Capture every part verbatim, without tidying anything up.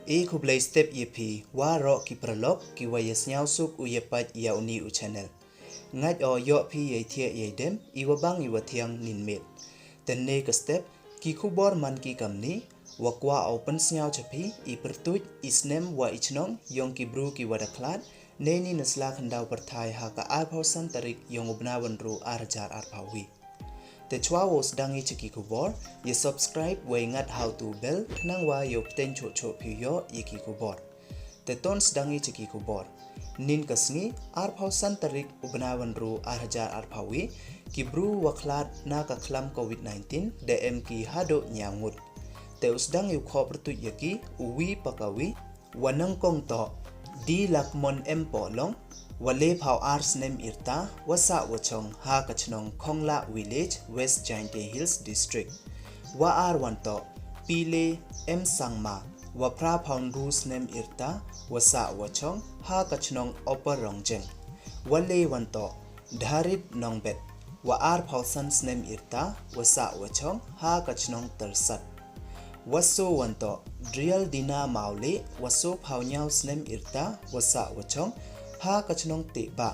E khublei step ya phi waroh ki paralok ki wa ya sniawsuk u ya pait ya uni u channel. Ngait o yoh phi yei thiah yei dem i wa bang i wa thiang nin miet. Te ne ka step ki khubor man ki kamni, wa kwah o pynsniaw cha phi i pyrtuit, i snem wa i chnong yong ki bru ki wa da khlad neini na sla khyndaw pyrthai ha ka arphaw san tarik yong u bnai wa ynru ar hajar arphaw wi. Te chwa wow sdang i cha ki khubor, ya subscribe wei ngat ha u tu bell khnang wa yow pteng choh choh phi u yoh ya ki khubor. Te ton sdang i cha ki khubor. Nin ka sngi arphaw san tarik u bnai wa ynru ar hajar arphaw wi, ki bru wa khlad na ka khlam covid nineteen da em ki haduh ñiaw ngut. Te u sdang i u khoh pyrtuit ya ki u wi pa ka wi. Wa nyngkong toh, D Lakmon M Pohlong, wa le phaw ar snem yrta, wa sah wa chong ha ka chnong Khonglah Village, West Jaintia Hills District. Wa ar wan toh, Pile M Sangma, wa phra phaw ynru snem yrta, wa sah wa chong ha ka chnong Upper Rongjeng. Wa le wan toh, Dharit Nongbet, wa arphaw san snem yrta, wa sah wa chong ha ka chnong Tyrsad. Wa so wan toh, Drial Dina Mawle, wa so phaw ñiaw snem yrta, wa sah wa chong ha ka chnong Tehbah.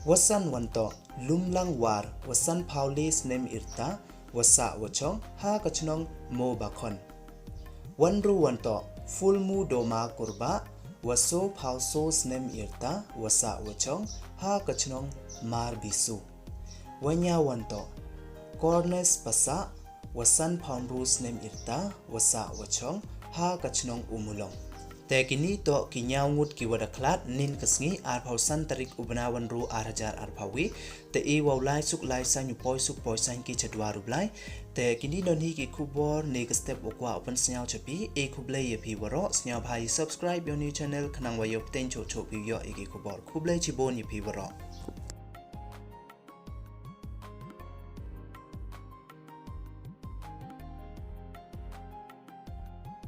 Wa san wan toh, Lumlang War, wa san phaw le snem yrta, wa sah wa chong ha ka chnong Mobakhon. Wa ynru wan toh, Fulmu Doma Kurbah, wa so phaw so snem yrta, wa sah wa chong ha ka chnong Marbisu. Wa ñiaw wan toh, Cornes Passah, wa san phaw ynru snem yrta, wa sah wa chong ha ka chnong Ummulong. Te kini toh ki ñiaw ngut ki wa da khlad nin ka sngi arphaw san tarik u bnai wa ynru ar hajar arphaw wi. Te i wow lai suk lai sain, u poi suk poi sain ki cha dwar u Blai. Te kini don hi ki khubor ne ka step wa kwah u pynsniaw cha phi. E khublei ya phi waroh, sniawbha ya subscribe ya u new channel khnang wa yow pteng choh choh phi u yoh ya ki khubor. Khublei chibun ya phi waroh.